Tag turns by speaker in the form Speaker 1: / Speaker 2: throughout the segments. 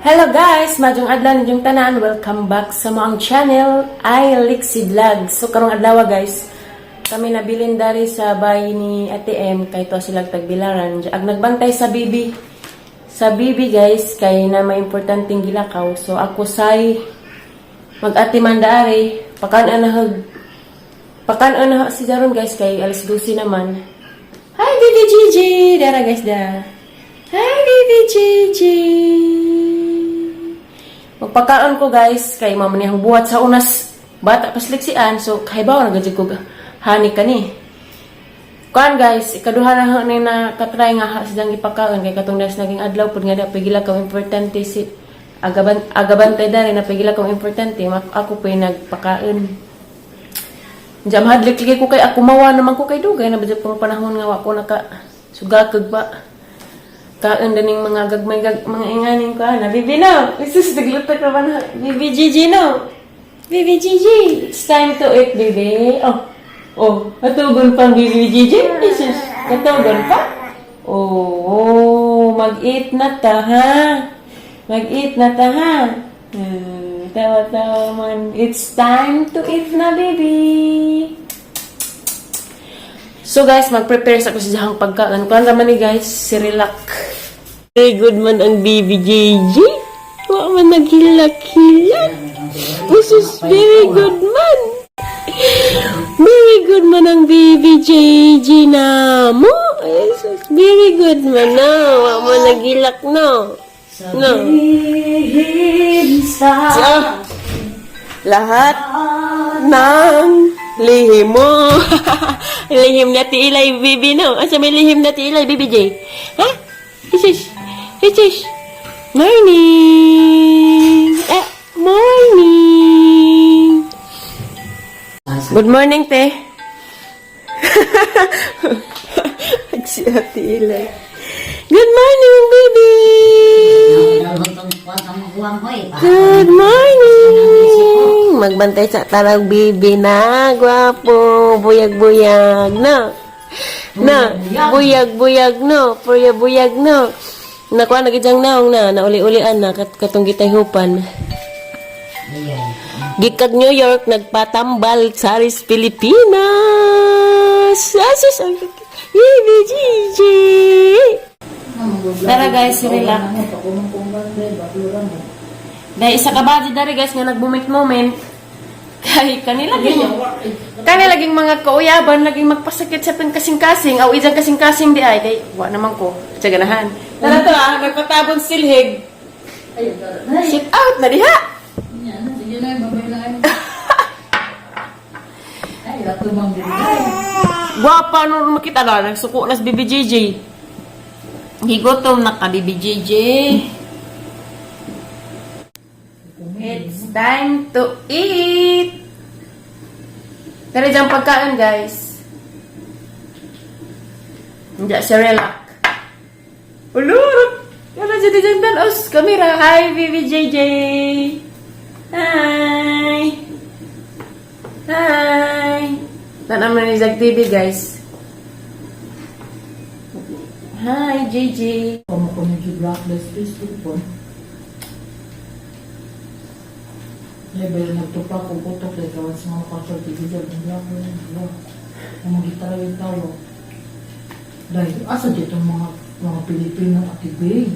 Speaker 1: Hello guys! Maayong adlaw ninyong tanan. Welcome back sa among channel, I Lixie Vlog. So karong adlaw, guys, kami nabilin dari sa bay ni Ate M kay to sila tagbilaran. Ag nagbantay sa bibi. Sa bibi, guys, kay na may importanteng gilakaw. So ako say mag-atiman dari pakan anahag pakan na si Jaron, guys, kay alas 12 naman. Hi, Baby Gigi! Dara, guys, da. Hi, Baby Gigi! Magpakaon ko, guys, kay mama niyang buhat sa unas bata pasliksian, so kahibaw na gajud ko hani kani. Kuan, guys, ikaduha na ni na katry nga ha silang gipakaon kay katong das naging adlaw pud nga da pigila ka importante si agaban agabantay dali na pigila kong importante ako pa nagpakaon. Diyan mahadlik lagi ko kay ako mawa naman ko kay dugay na ba pang panahon nga wa ko naka sugakag ba. Kaon daning mga gagmay gag mga inganing ko na bibi no. Isus, nagluto ka ba na Bibi Gigi no? Bibi Gigi, it's time to eat, baby. Oh, katugon pang Bibi Gigi. Isus, katugon pa. Oh, mag-eat na ta, ha? Mag-eat na ta, ha? Tawa-tawa man. It's time to eat na, baby. So guys, mag-prepare sa ko sa siyang pagkaon. Kuan raman ni, guys, Cerelac. Very good man ang baby JJ. Wa man naghilak-hilak. This is very good man. Very good man ang baby JJ na mo. Jesus, very good man no. Wa man naghilak no. No.
Speaker 2: Sabihin sa
Speaker 1: So, lahat ng lihim mo. Lihim na ti Ilay, baby, no? Asa may lihim na ti Ilay, baby J? Ha? Jesus. Jesus. Morning. Eh, morning. Good morning, te. Si Ate Ilay. Good morning, baby. Good morning! Magbantay sa tarang baby na. Gwapo. Buyag-buyag. No? Na. Buyag-buyag, no? Buyag-buyag, no? Nakuha na gidyang naong na. Nauli-ulian na. Katong gitay hupan. Gikag New York, nagpatambal sa Aris Pilipinas. Asus, ang Baby Gigi! Tara guys, relax. Dahil isa ka ba dari, guys, nga nag-moment moment. Kay kanila laging kanila laging mga kauyaban laging magpasakit sa ping kasing-kasing aw isang kasing-kasing di ay kay wa naman ko sa ganahan. Tara to ah, nagpatabon silhig. Sit out na diha.
Speaker 2: Sige na, babay na. Ay, lato mang bigay.
Speaker 1: Gwapa no makita na nagsuko na si Bibi JJ. Gigutom na ka, Bibi JJ. It's time to eat. Pero dyan pagkain, guys. Hindi, Cerelac. Ulo! Wala dyan dyan dalos. Kamera. Hi, Bibi JJ. Hi. Hi. Tanaman ni Zag TV, guys. Hi, JJ.
Speaker 2: Kamo ko medyo blacklist Facebook po. Ay, ba yung nagtupa ko putok dahil kawan sa mga concert TV dyan. Ang blacklist, block. Ang mga gitara yung tao. Dahil, asa dito ang mga Pilipino at ibi?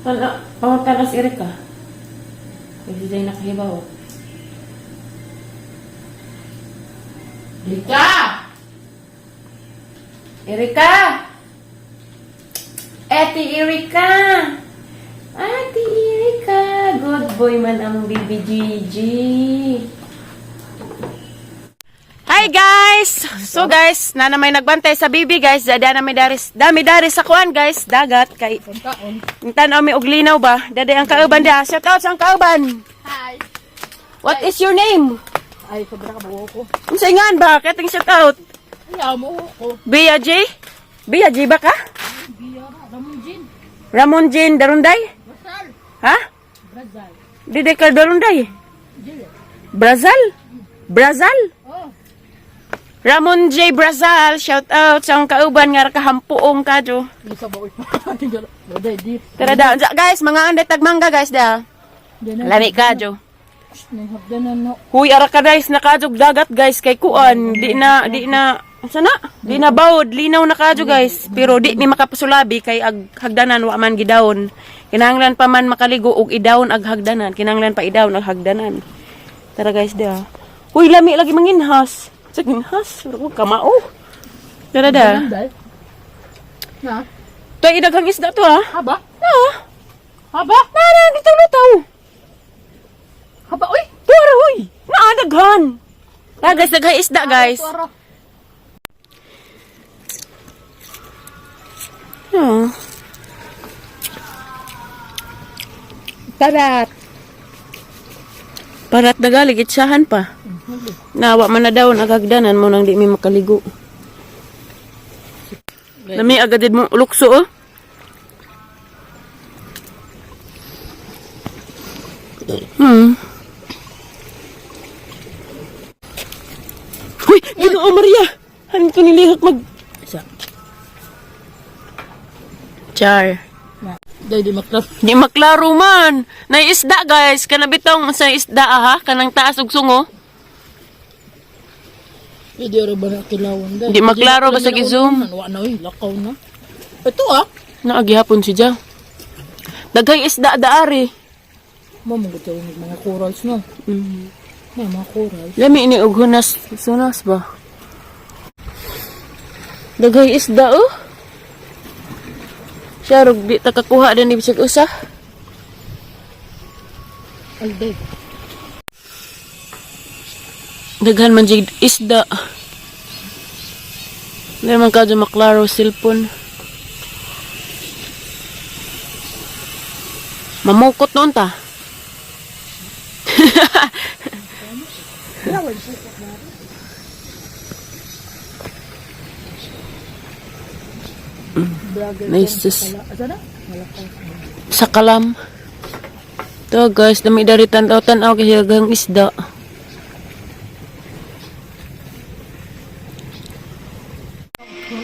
Speaker 1: Wala, pamatalas Erika. Kasi dahil nakahibaw.
Speaker 2: Dika!
Speaker 1: Erika! Ate Erika! Ate Erika! Good boy man ang baby Gigi. Hi guys! So guys, na may nagbantay sa baby, guys. Dada na may daris, dami daris sa kuan, guys, dagat kay tan-aw mi og linaw ba? Dada ang kauban da. Shout out sa ang kauban.
Speaker 2: Hi!
Speaker 1: What is your name?
Speaker 2: Ay, sobra ka buo ko.
Speaker 1: Unsa ngan ba? Kating shout out.
Speaker 2: Ay, amo ko.
Speaker 1: Bea J? Bea J ba ka?
Speaker 2: Biya, Ramon Jean.
Speaker 1: Ramon Jane Darunday?
Speaker 2: Brazal.
Speaker 1: Ha?
Speaker 2: Brazal.
Speaker 1: Dili ka Darunday?
Speaker 2: Dili.
Speaker 1: Brazal? Brazal?
Speaker 2: Oh.
Speaker 1: Ramon J. Brazal, shout out sa akong kauban nga kahampuong kadyo.
Speaker 2: Isa ba uy? Day di.
Speaker 1: Tara daw. Guys, mga anday tagmangga guys da. Lami kadyo.
Speaker 2: Nahagdanan no.
Speaker 1: Huy, ara ka guys, nakadjog dagat guys kay kuan. Di na asa na? Di na bawod, linaw na kadyo guys. Pero di mi makapasulabi kay ag hagdanan wa man gidawon. Kinahanglan pa man makaligo og idawon ag hagdanan. Kinahanglan pa idawon ag hagdanan. Tara guys, dia. Huy, lami lagi manginhas. Sa ginhas, murag kamao. Tara da.
Speaker 2: Day. Na.
Speaker 1: Toy idaghang isda to ha.
Speaker 2: Haba?
Speaker 1: Na.
Speaker 2: Haba?
Speaker 1: Na na dito lutaw.
Speaker 2: Haba uy.
Speaker 1: Tuara huy. Naa daghan. Na guys, daghang isda guys.
Speaker 2: Tuara.
Speaker 1: Parat. Parat na galig, itsahan pa. Nawa man na daw, nagagdanan mo nang di mi makaligo. Nami agad mo lukso oh. Huy, Ginoo Maria. Hanin ko nilihok mag
Speaker 2: Isa.
Speaker 1: Char.
Speaker 2: Day di maklaro.
Speaker 1: Di maklaro man. Nay isda guys, kana bitong sa isda ah, ha, kanang taas og sungo.
Speaker 2: Hindi ra ba na kilawan day?
Speaker 1: Di maklaro basta gi-zoom.
Speaker 2: Wa na uy, lakaw na. Ito ah.
Speaker 1: Naagihapon si Ja. Daghang isda daari.
Speaker 2: Mo mo gud mga corals no. May mga corals.
Speaker 1: Lami ini og hunas, sunas ba? Daghang isda oh. Siya rog di ta kakuha din ni bisag usa.
Speaker 2: Ay day.
Speaker 1: Daghan man jig isda. Di man ka maklaro cellphone. Mamukot noon ta.
Speaker 2: Vlogger.
Speaker 1: Nice sis.
Speaker 2: Asa na?
Speaker 1: Sa kalam. To guys, dami dari tan-aw tan-aw kay daghang isda.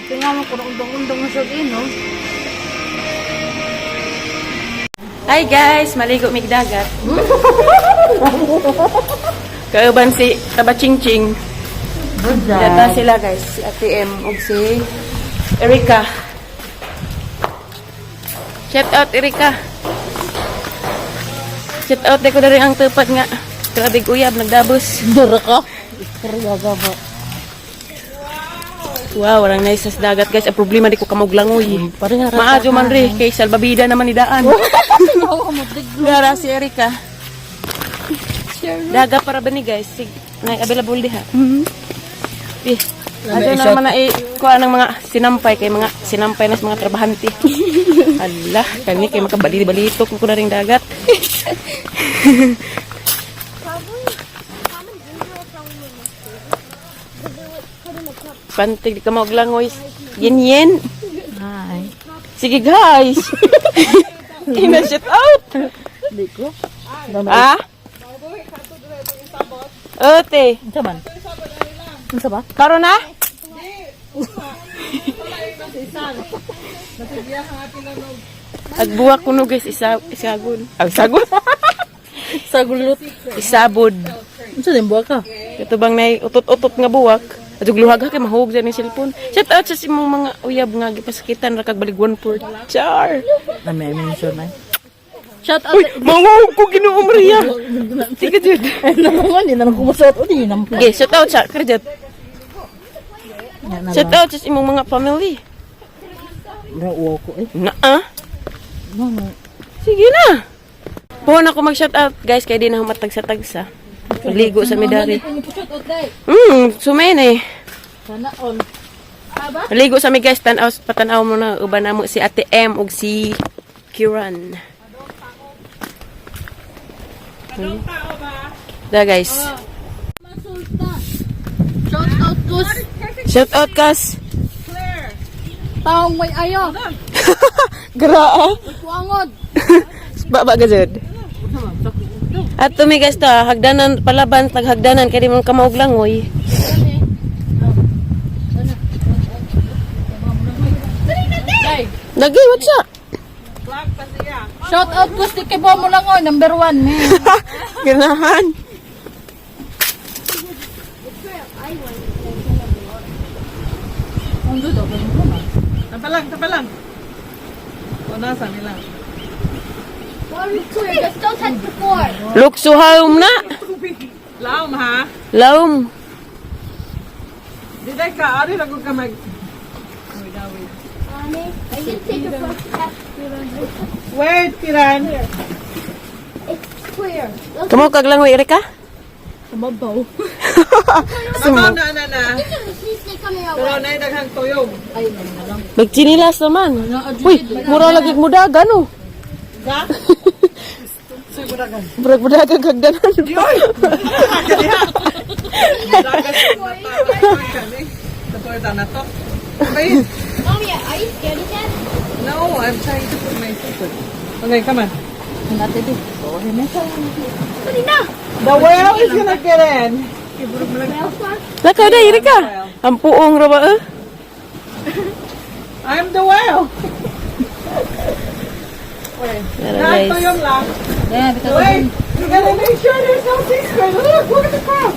Speaker 2: Tingnan mo kung undang-undang na siya din, no?
Speaker 1: Hi guys, maligo mig dagat. Kauban si Tabachingching. Yata sila guys, si Ate M ug si Erika. Shout out Erika. Shout out ko na rin ang tupat nga. Grabe uyab nagdabos.
Speaker 2: Dara ka. Istorya ba?
Speaker 1: Wow, walang nice sa dagat guys. Ang problema di ko kamuglangoy.
Speaker 2: Pareha ra.
Speaker 1: Maadyo man rin kay salbabida naman ni daan.
Speaker 2: Oo, mo
Speaker 1: Gara si Erika. Daga para ba ni guys? Sig na available diha. Eh, ano na naman na eh, kuha ng mga sinampay kay mga sinampay na sa mga trabahante. Ala, kani kay makabali-balito kung kuna ring dagat. Pantig di ka mauglangoy. Yen yen.
Speaker 2: Hi.
Speaker 1: Sige guys. Ina shout out.
Speaker 2: Di ko.
Speaker 1: Ah? Ote.
Speaker 2: Unsa man? Unsa ba?
Speaker 1: Karon na? Agbuwak kuno guys isa isagon. Ang sagon.
Speaker 2: Sagulot.
Speaker 1: Isabod.
Speaker 2: Unsa din buwa ka?
Speaker 1: Ito bang nay utot-utot nga buwak? Adug luhag ha kay mahug dyan yung cellphone. Shout out sa imong mga uyab nga gipasakitan ra kag balig 1 4. Char.
Speaker 2: Na may mention na. Shout out.
Speaker 1: Uy, mangungog ko Ginoo Maria. Sige jud.
Speaker 2: Ay, naman, hindi na lang kumusot. O, di na
Speaker 1: Okay, shout out sa karjat. Shout out sa imong mga family.
Speaker 2: Rauwa ko eh.
Speaker 1: Naa.
Speaker 2: No, no.
Speaker 1: Sige na. Puhon ako mag-shout out guys kay di na humatag sa tagsa. Magligo sa midari.
Speaker 2: Shout out, day.
Speaker 1: Sumen eh.
Speaker 2: Sana all.
Speaker 1: Maligo sa mi guys, tan-aw patanaw mo na uban namo si Ate M ug si Kiran. Da guys.
Speaker 2: Shout out kus.
Speaker 1: Shout out kas.
Speaker 2: Taong may ayo.
Speaker 1: Gra.
Speaker 2: Kuangod.
Speaker 1: Baba ka jud. At tumi guys ta hagdanan palaban taghagdanan kay di mo kamaog langoy. Lagi, what's up?
Speaker 2: Shout out ko si Kibo mo lang oh, number 1 me.
Speaker 1: Ganahan.
Speaker 2: Ang dudo ganun mo na.
Speaker 3: Tapalang, tapalang. Una sa nila.
Speaker 4: Clear. Just don't touch the floor.
Speaker 1: Luksuhaom na.
Speaker 3: Laom ha.
Speaker 1: Laom.
Speaker 3: Di day ka ari ra ka mag.
Speaker 4: Mommy, I can take a first step.
Speaker 3: Wait, Kiran.
Speaker 4: It's clear. Look,
Speaker 1: Kamo kag langoy, Erika?
Speaker 2: Sababaw.
Speaker 3: Sabaw na na na.
Speaker 4: there's a sea snake coming our
Speaker 3: Pero
Speaker 4: way.
Speaker 3: nay daghang tuyog.
Speaker 2: Ay, may na lang.
Speaker 1: Magchinilas naman. Uy, mura lagi mo dagan oh.
Speaker 3: Ga? Siguro ka.
Speaker 1: Murag mudagan kag danan.
Speaker 3: Yoy! Kani. Na to. Wait.
Speaker 4: Mommy, are you scared of that?
Speaker 3: No, I'm trying to put my foot. Okay, come on.
Speaker 2: Natin di.
Speaker 3: The whale is gonna get in.
Speaker 1: Lakaw na, Erika. Ang puong ra ba eh?
Speaker 3: I'm the whale. Wait.
Speaker 1: Pero
Speaker 3: Nah,
Speaker 1: guys.
Speaker 3: tuyong lang.
Speaker 2: Yeah, bitaw.
Speaker 3: Wait, you gotta make sure there's no sea squid. Look, look at the crab.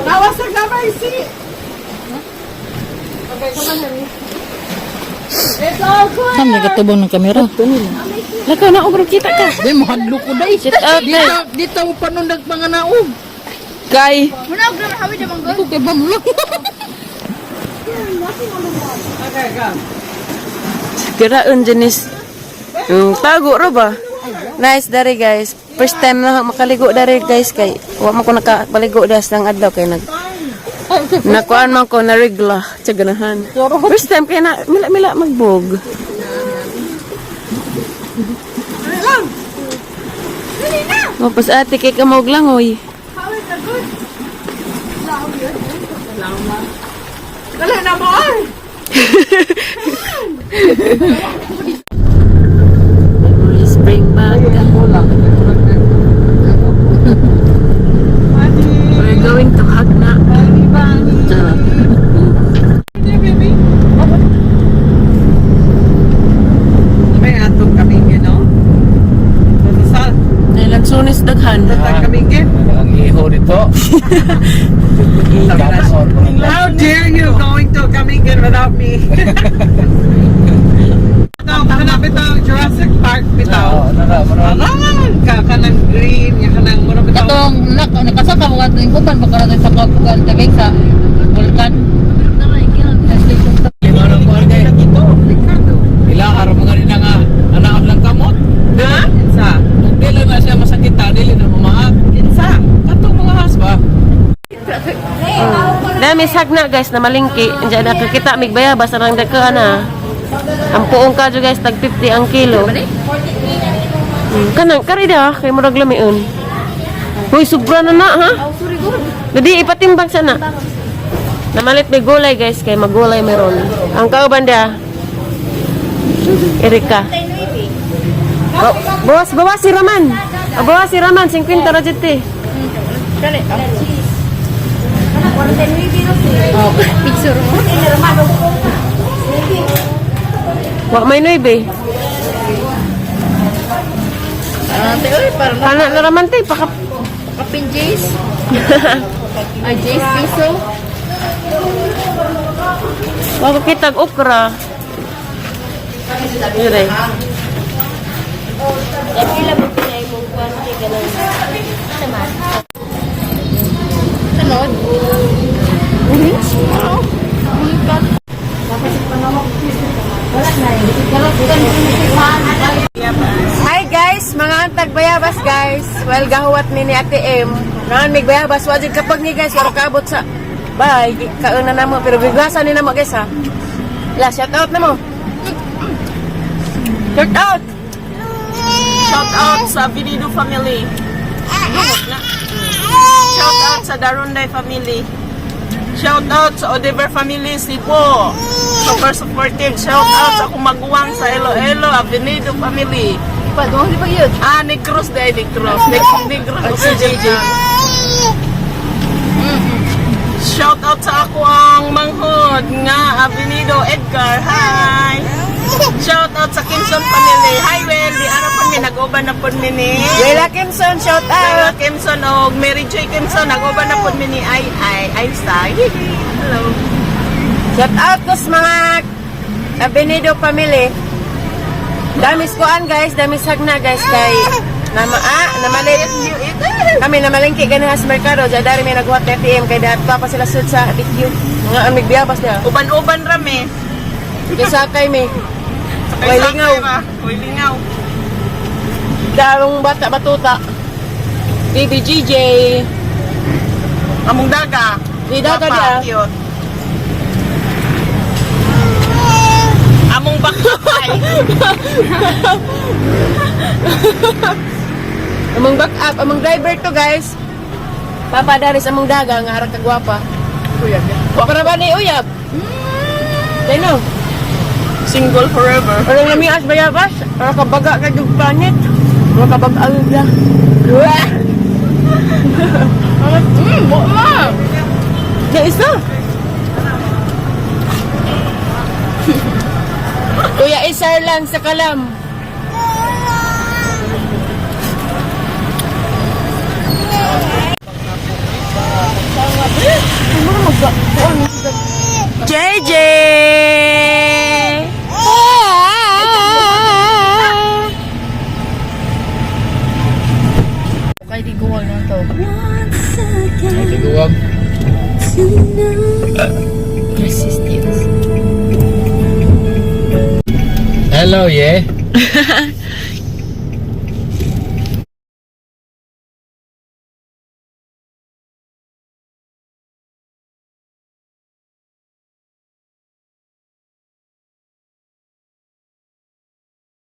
Speaker 3: Nawasag na my seat. Okay, come on, honey. It's all clear.
Speaker 2: Sam nagatubong ng kamera.
Speaker 1: Lakaw na, ogro kita ka.
Speaker 2: Di mo hadlo ko dai.
Speaker 1: Shout out na.
Speaker 2: Dito dito mo panundag mga naog.
Speaker 1: Kay.
Speaker 2: Di ko kay bamlo.
Speaker 3: Okay, go.
Speaker 1: Giraon Janice. Tago ra ba? Nice dari guys. First time na makaligo dari guys kay wa man ko nakapaligo das ng adlaw kay nag nakuan man ko na regla ganahan. First time kay na mila mila magbog. Mapas ate kay kamog lang oy.
Speaker 3: Dali na mo, ay!
Speaker 1: Spring back. We're going to Hagna.
Speaker 3: Bunny, bunny.
Speaker 1: Charot.
Speaker 3: Hey, baby. May atong kamingin, no? Sa
Speaker 1: Nailansunis daghan.
Speaker 3: sa kamingin.
Speaker 5: Ang iho dito.
Speaker 3: How dare you going to Camiguin without me? Ito, hanap ito, Jurassic Park bitaw. Aran! Ka kanang green, ya kanang mura bitaw.
Speaker 2: Katong nak nakasaka mo katong uban baka na sa kapugan tagay sa vulkan.
Speaker 3: Ricardo.
Speaker 5: Ila araw mga nila nga anaon lang kamot.
Speaker 3: Na? Kinsa?
Speaker 5: Kung dili na siya masakita, dili na mamaag.
Speaker 3: Kinsa?
Speaker 5: Katong mga hasba.
Speaker 1: Dami sagna guys na malingki. Diyan nakakita mig bayabas arang dagkaan na. Ang puong kadyo guys tag 50 ang kilo. Kanang kari da kay murag lamion. Hoy sobra na na ha. Dadi ipatimbang sana. Namalit may gulay guys kay magulay meron. Ang kauban da. Erika. Bawas bawas si Raman. Ah, bawas si Raman 50 ra jud te. Wa may nuebe.
Speaker 2: Ate oy para
Speaker 1: Kana na raman te paka
Speaker 2: kapin Jace. Ay Jace piso.
Speaker 1: Wa ko kitag okra. Yun.
Speaker 2: Tanod.
Speaker 1: Hi guys, mga antag bayabas guys. Well, gahuwat mi ni Ate M. Naon mig bayabas wa jud kapag ni guys wala kaabot sa bye. Kauna na mo pero biglasan ni namo guys ha. La shout out na mo. Shout out.
Speaker 3: Shout out sa Vinido family. Shout out sa Darunday family. Shout out sa Odever family Cebu. Super supportive. Shout out sa akong maguwang sa Iloilo, Avenido family.
Speaker 2: Pa doon di pa yun.
Speaker 3: Ah, Negros dahil Negros. Negros. Si JJ. Shout out out sa ako ang manghod nga Avenido Edgar. Hi. Shout out sa Kimson family. Hi Well, di ara pud mi, nag-uban na pud mi ni.
Speaker 1: Wela Kimson, shout
Speaker 3: Wela
Speaker 1: out.
Speaker 3: Kimson og Mary Joy Kimson, nag-uban na pud mi ni Ay Ay Ay sa. Hello.
Speaker 1: Shout out ko sa mga Avenido family. Damis kuan guys, damis hagna guys kay nama ah, namalit.
Speaker 3: You eat.
Speaker 1: Kami namalengke gani sa merkado, dyan dari may naghuwat na ATM kay dahat pa pa sila sud sa BQ. Mga ang migbiyabas niya.
Speaker 3: Uban-uban ra mi.
Speaker 1: Kaysa kay mi.
Speaker 3: Sakay
Speaker 1: Way lingaw.
Speaker 3: ra. Way lingaw.
Speaker 1: Darong bata batuta. Baby GJ.
Speaker 3: Among daga.
Speaker 1: Di daga
Speaker 3: Gwapa,
Speaker 1: dia.
Speaker 3: cute. Among bakay.
Speaker 1: Among back up, among driver to guys. Papa Daris among daga nga harang kagwapa.
Speaker 3: Uyab.
Speaker 1: Para ba ni uyab? Dino.
Speaker 3: Single forever.
Speaker 1: Parang lamias bayabas. Para kabaga ka yung planet. Para kabaga ang. Wah!
Speaker 3: Buo.
Speaker 1: Ya isa. Kuya Isar lang sa kalam. JJ!
Speaker 2: Kay di guwag na to.
Speaker 5: Ay, tiguwag.
Speaker 1: Resistance.
Speaker 5: Hello, yeah.